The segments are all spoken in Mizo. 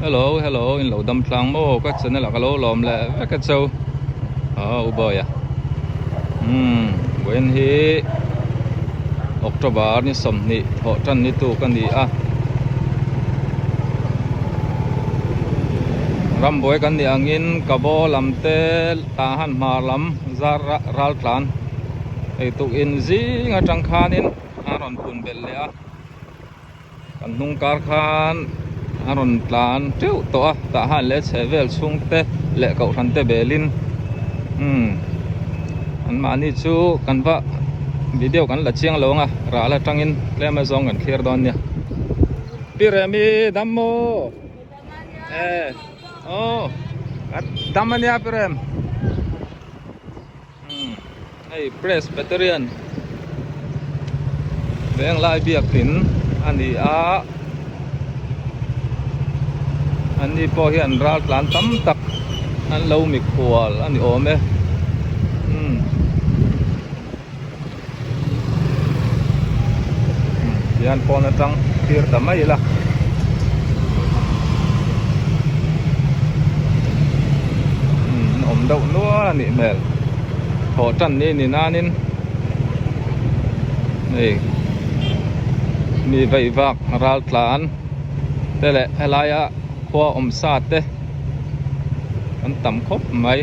Hello hello in lo dam tlang maw ka channel ah ka lo lawm leh vek a cho ah u bawiha umm vawiin hi October ni 20 thawh tan ni tuk a ni a rambuai kan nih angin ka baw lam te tah han hmar lam zar ral tlan eituk in zing atang khanin a rawn phun belh leh a. Kan hnung kar khan a rawn tlan teuh tawh a tah han leh chheh vel chhung te leh kohhran te belin umm an mahni chu kan va video kan la chiang lo ang a ral atangin tlem a zawng kan thlir dawn nia. Pi Remi dam maw? Eh aw dam ania Pi Rem. Umm hei Presbyterian Venglai biakin a ni a an ni pawh hian ral tlan tam tak an lo mikhual a ni awm e umm tihian pawn atang thlir ta mai ila. Umm awm deuh nual a nih hmel thawh tan ni ni nanin hei mi vaih vak ral tlan te leh helaia khua awm sa te an tam khawp mai.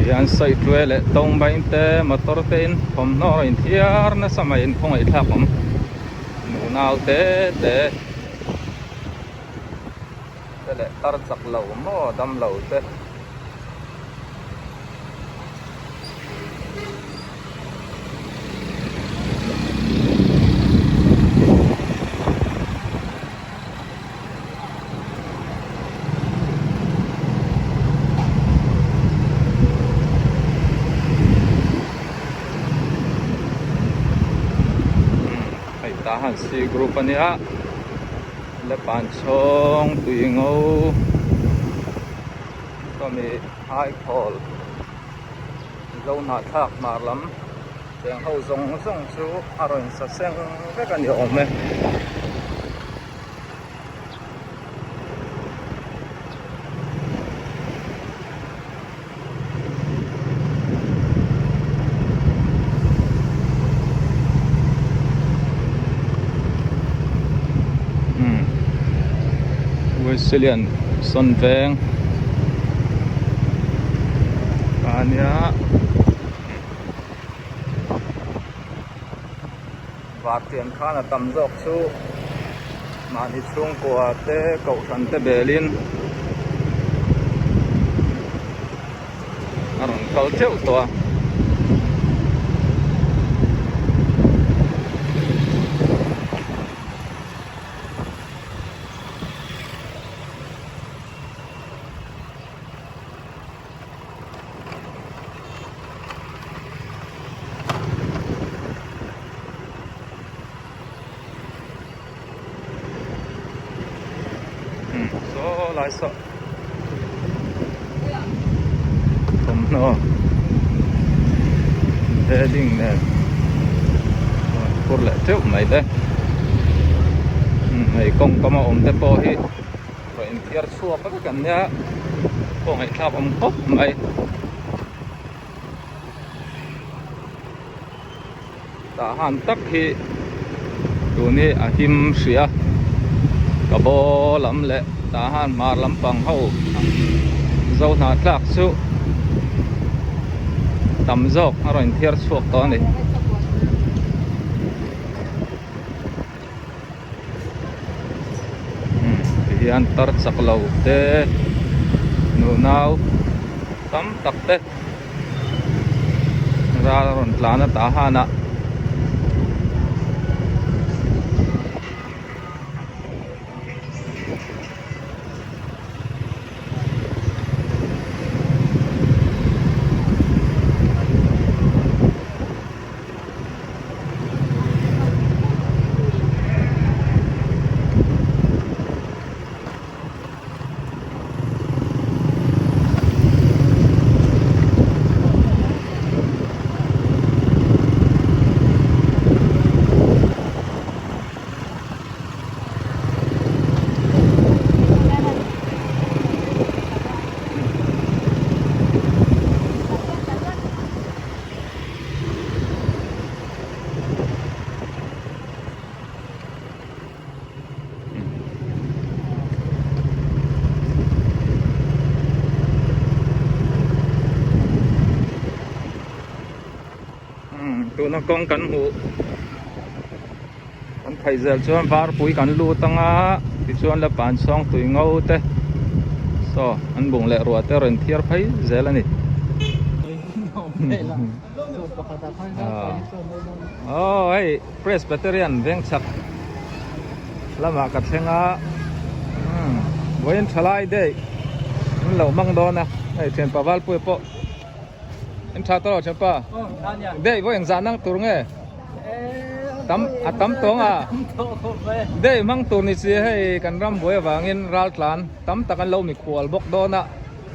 Hian sawi ṭuai leh tawng bain te motor te in thawmhnaw a inthiar nasa mai in khawngaihthlak awm nunau te te. Te leh tar chak lo maw dam lo te. Hei tah han C group a nia. La pan chhawng tui ngo sawmi haikhawl zo hnahthlak hmar lam cheng ho zawng zawng chu a rawn sa seng vek a ni awm e. Wesleyan sawn veng a nia vartian khan a tam zawk chu mahni chhungkua te kohhran te belin a rawn kal teuh tawh a. Saw lai saw thawmhnaw wedding nen phur leh teuh mai te hei kawng kam a awm te pawh hi rawn inthiar chhuak vek an nia pawh ngaihthlak awm khawp mai. Tah han tak hi tun hi a him hrih a ka baw lam leh tah han hmar lampang ho zo hnahthlak chu tam zawk a rawn inthiar chhuak tawh a ni. Tihian tar chak lo te nunau tam tak te ral a rawn tlan a tah han a. Tuna kawng kan hmuh kan phei zel chuan varpui kan lut anga tichuan la pan chhawng tui ngo te saw an bung leh ruah te rawn thiar phei zel a ni. Aw hei Presbyterian veng chhak lamah ka thleng a vawiin thalai daih an lo hmang dawn a hei thianpa Valpuia pawh. Em tha tawh thianpa. Dei vawi engzah nang tur nge? Tam a tam tawng a. Dei hmang tur ni si hei kan ram buai avangin ral tlan tam tak an lo mikhual bawk dawn a.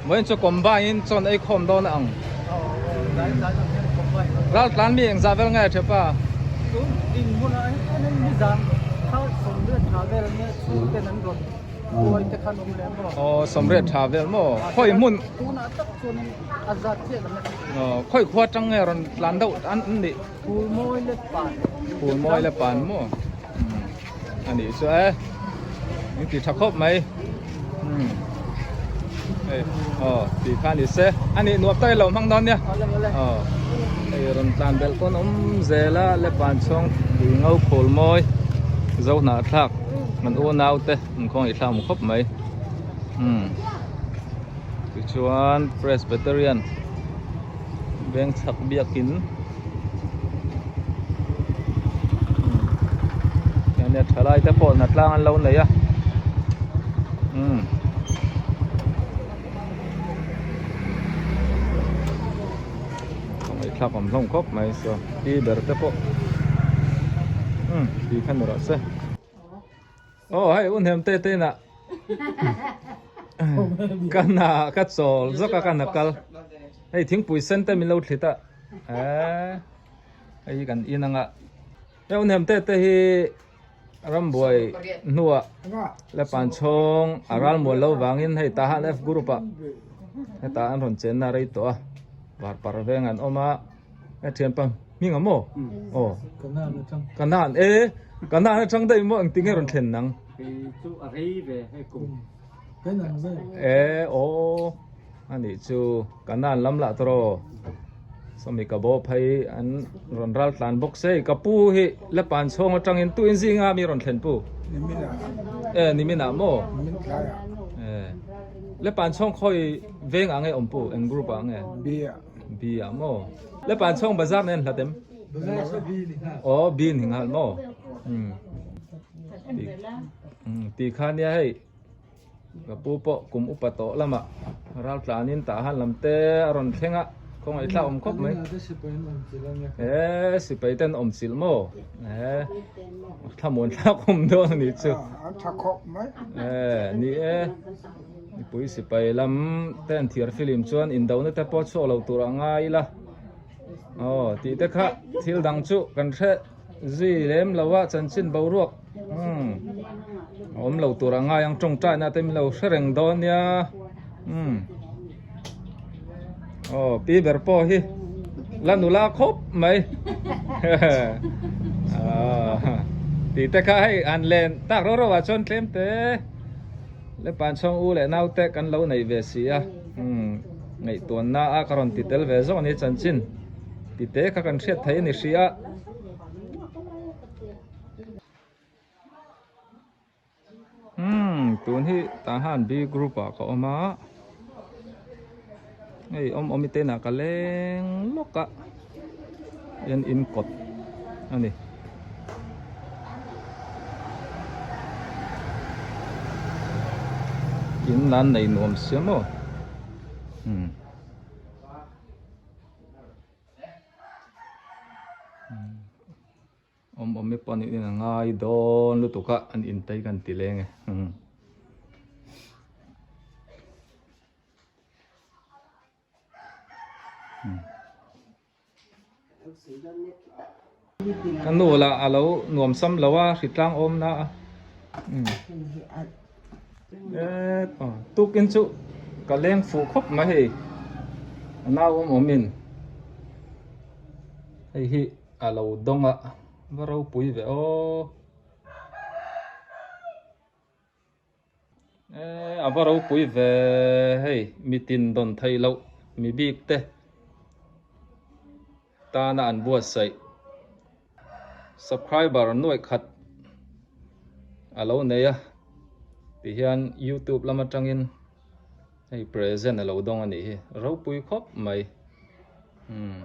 Vawiin chu combine in chawn ei khawm dawn a ang. Ral tlan mi engzah vel nge thianpa? Aw sawmriat tha vel maw? Khawi hmun Aw khawi khua tang nge rawn tlan deuh an nih? Phulmawi le pan maw? A nih chu e min ti tha khawp mai hei aw tih kha ni se a nih nuam tak i lo hmang dawn nia aw hei rawn tlan belh pawn awm zel a le pan chhawng tui ngo phulmawi zo hnahthlak kan unau te an khawngaih thlak mu khawp mai umm tichuan Presbyterian veng chhak biakin umm nia thalai te pawh hna tlang an lo nei a umm ngaihthlak awm hlawm khawp mai saw pi ber te pawh umm ti kha ni rawh se. Aw hei u hnem te te inah ka hna ka chawl zawk a ka hna kal hei thingpui sen te min lo thlit a eee hei hi kan in anga hei u hnem te te hi rambuai hnuah la pan chhawng a ral mual lo vangin hei tah han F group ah hetah an rawn chenna rei tawh a varparh veng an awm a. A thianpa hming ang maw? Aw. Kanan e Kanan atang daih maw engtin nge rawn thlen nang? Kei chu a rei ve hei kum. E aw anih chu Kanan lam lah tawh sawmi ka bo phei an rawn ral tlan bawk se ka pu hi la pan chhawng atangin tu in zinga mi rawn thlen pu? E nimin ah maw? E la pan chhawng khawi veng ah nge awm pu eng group ah nge? Bi ah maw? Le pan chhawng bazar nen hlat em? Aw bi ni nghal maw? Um. Ti kha nia hei ka pu pawh kum upa tawh lamah ral tlanin tah han lam te a rawn thleng a khawngaih thlak awm khawp mai. E sipai ten awm chilh maw? E thlamuan thlak awm dawn a nih chu. E ni e. Mipui sipai lam te an thiar film chuan indona te pawh chhuak lo tur a ngai ila aw tih te kha thil dang chu kan hre zui lem lo a chanchin boruak umm a awm lo tur a ngai ang tawngtaina te min lo hre reng dawn nia umm aw pi ber pawh hi la nula khawp mai tih te kha hei an len tak ro ro ah chuan tlem te. Le pan chhawng u leh nau te kan lo nei ve si a, umm ngaihtuanna a ka rawn ti tel ve zawk a ni chanchin ti te kha kan hriat thei a ni hria. Umm tun hi tah han B group ah ka awm a, hei awm awm i te inah ka leng lawk a, en in kawt a ni. In lan nei nuam sia maw umm awm awm e pawh niin a ngai dawn lutuk a an intei kan ti leng e umm. Ka nu lah a lo nuam sam lo a hritlang awm na a tukin chu ka leng fuh khawp mai hei a nau awm awm in hei hi a lo dawng a va ropui ve aw. Eee a va ropui ve hei mitin dawn theih loh mi bik te tana an buatsaih Subscriber nuaih khat a lo nei a ti hian youtube lam atangin hei present a lo dawng a nih hi ropui khawp mai umm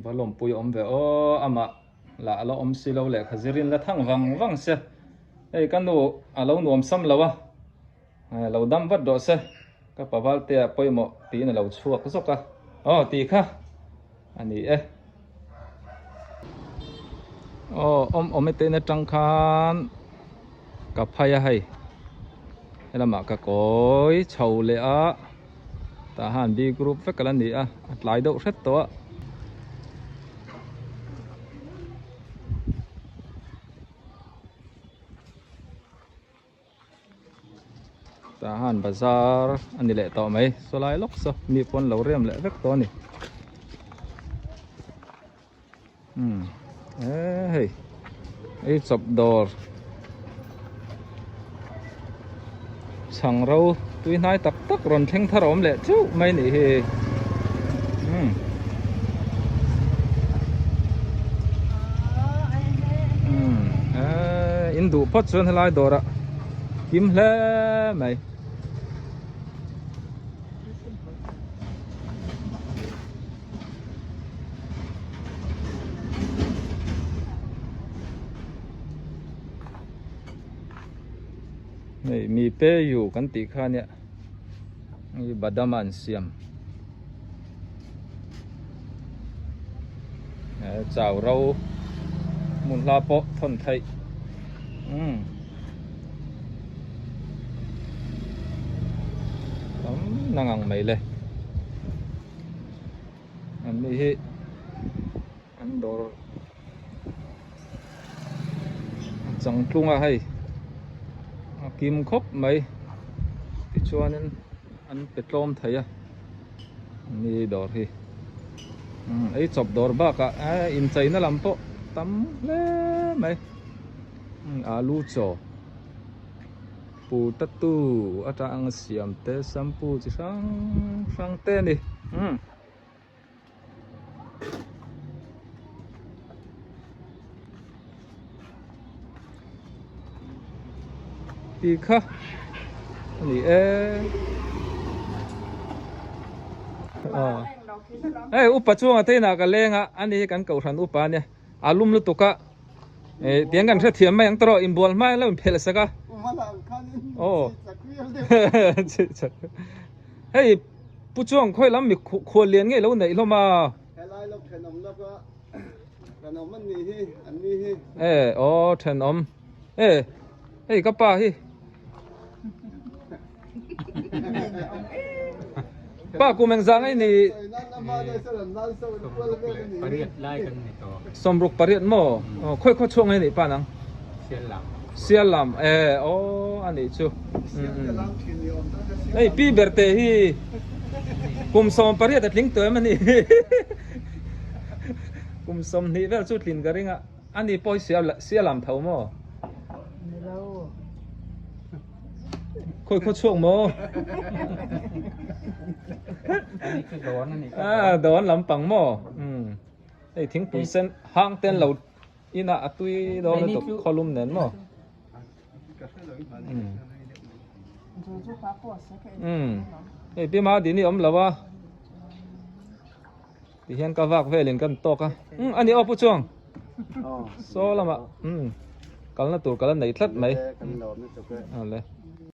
va lawmpui awm ve aw amah lah a la awm si lo lehkha zirin la thang vang vang se hei ka nu a lo nuam sam lo a lo dam vat rawh se ka paval te ah pawimawh tiin a lo chhuak zawk a aw tih kha a ni e. Aw awm awm e tein atang khan ka phai a hei helamah ka kawi chho leh a tah han B group vek a la ni a a tlai deuh hret tawh a. Tah han bazar a ni leh tawh mai saw lai lawk saw mi pawn lo rem leh vek tawh a ni umm eee hei ei chawp dawr chhang ro tui hnai tak tak rawn thleng thar a awm leh theuh mai nih hi umm. Umm eee in duh phawt chuan helai dawrah kim hle mai. Hei mi pe yu kan tih kha nia hei badam a an siam eh chau ro hmun hla pawh thawn theih umm tam na ngang mai le an ni hi an dawr a chang tlung a hei a kim khawp mai tichuanin an pe tlawm thei a ni dawr hi umm ei chawp dawr bakah eh incheina lam pawh tam hle mai alu chaw potato atang siam te shampoo chi hrang hrang te a ni umm. Tih kha a ni e hei upa chunga te inah ka leng a ani hi kan kohhran upa ania a lum lutuk a eh tiang kan hrethiam mai ang tawh inbual hma in lo inphelh sak a aw hei. Pu Chuang khawi lam mi khual lian ngei lo neih hlawm a. Helai lo thenawm lawk a thenawm an nih hi an ni hi. E aw thenawm e hei ka pa hi. Pa kum eng zang ei ni. Sawmruk pariat maw khawi khaw chhuak ngei nih pa nang. Siallam. Siallam e aw a nih chu. Hei pi ber te hi kum 18 a tling tawh em a ni. Kum 20 vel chu tlin ka ring a, ani pawh hi Siallam tho maw? Khawi khaw chhuak maw? A dawn lampang maw? Hei thingpui sen hang ten lo Inah a tui dawn lutuk khawlum nen maw? Umm hei pi ma dini awm lo a ti hian ka vak velin kan tawk a umm ani aw pu chuang saw lamah umm kalna tur ka la nei tlat mai ale.